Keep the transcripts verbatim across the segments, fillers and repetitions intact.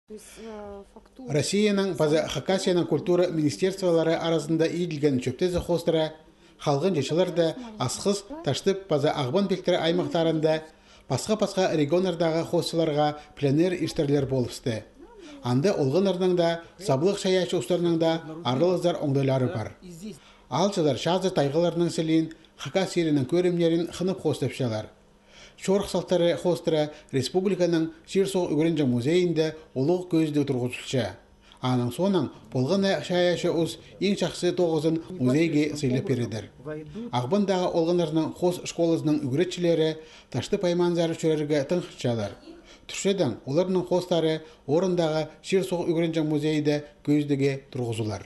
Россияның паза Хакасияның культура министерстволары аразында иділген чӧптезі хоостыра халғанҷы чылларда Асхыс, Таштып паза Ағбан пилтірі аймахтарында пасха-пасха регионнардағы хоосчыларға пленэр иртірлер полыбысты. Анда олғаннарның да, саблығ чайаачы устарның да аралазар оңдайлары пар. Аалҷылар чазы тайғаларның сілиин, Хакас чирінің кӧрімнерін хынып хоостапчалар. Чорых салтары хоостыра республиканың чир-суғ ӱгренҷең музейінде улуғ кӧзідіг турғызылча. Аның соонаң полған на чайаачы ус иң чахсы тоғызын музейге сыйлап пирердер. Ағбандағы олғаннарның хоос школазының ӱгретчілері Таштып аймаанзар чӧрерге тың хынчалар. Тӱрчедең, оларның хоостары орындағы чир-суғ ӱгренҷең музейде кӧзідігге турғызылар.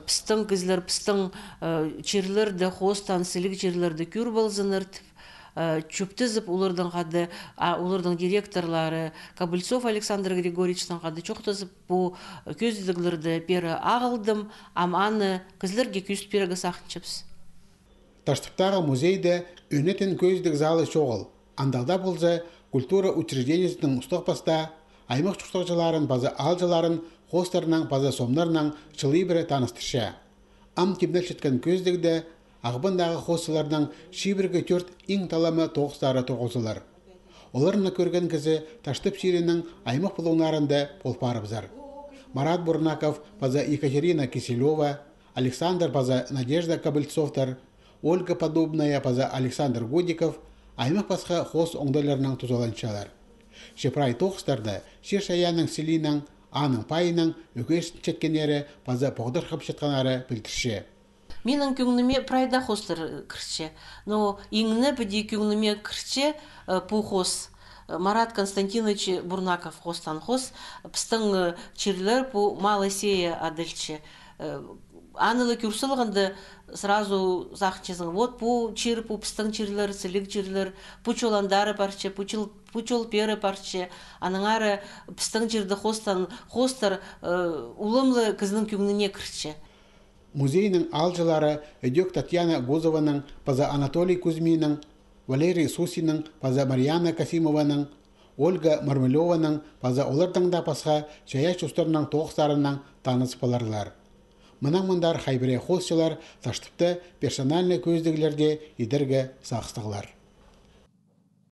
Пістің кізілер, пістің, э, чирлерді, хоостаан сіліг чирлерді кӧр ползыннар тіп, э, чӧптезіп, олардаң хада, а, оларның директорлары Кобыльцов Александр Григорьевичтең хада чоохтазып, пу кӧзідіглерді пеер ағылдым, ам аны кізілерге кӧзіт пирерге сағынчабыс. Таштыптағы музейде ӧнетін кӧзідіг залы чоғыл. Андағ даа полза, культура учреждениезінің устағ-пастаа аймах чуртағҷыларын паза аалҷыларын хоостарнаң паза сомнарнаң чыл ибіре таныстырча. Ам тимнелчеткен кӧзідігде Ағбандағы хоосчыларның чибіргі тӧрт иң таламы тоғыстары турғызылар. Оларны кӧрген кізі Таштып чирінің аймах пулуңнарында пол парыбызар. Марат Бурнаков паза Екатерина Киселева, Александр паза Надежда Кобыльцовтар, Ольга Подобная паза Александр Годиков аймах пасха хоос оңдайларнаң тузаланчалар. Че прай тоғыстарны чир-чайаанның сілиинең, аның пайынаң ӱгренчеткеннері паза поғдархапчатханнары пілдірче. Минің кӧңніме прай даа хоостар кірче. Но иң не піди кӧңніме кірче, э, пу хоос, э, Марат Константинович Бурнаков хоостаан хоос, пістің, э, чирлер пу Малая Сея адалча. Э, аны ла кӧр салғанда сразу сағынчазың, вот пу чир, пу пістің чирлер, сіліг чирлер, пу чол андар парча, пу чол, пу чол пеер парча, аннаңар пістің чирде хоостаан хоостар, э, улам ла кізінің кӧңніне кірче. Музейнің аалҷылары ідӧк Татьяна Гузованың паза Анатолий Кузьминнің, Валерий Сусиннің паза Марьяна Касимованың, Ольга Мармелёваның паза олардаң даа пасха чайаачы устарның тоғыстарынаң таныс поларлар. Мынаң мындар хай пірее хоосчылар Таштыпта персональный кӧзідіглерде идерге сағыстығлар.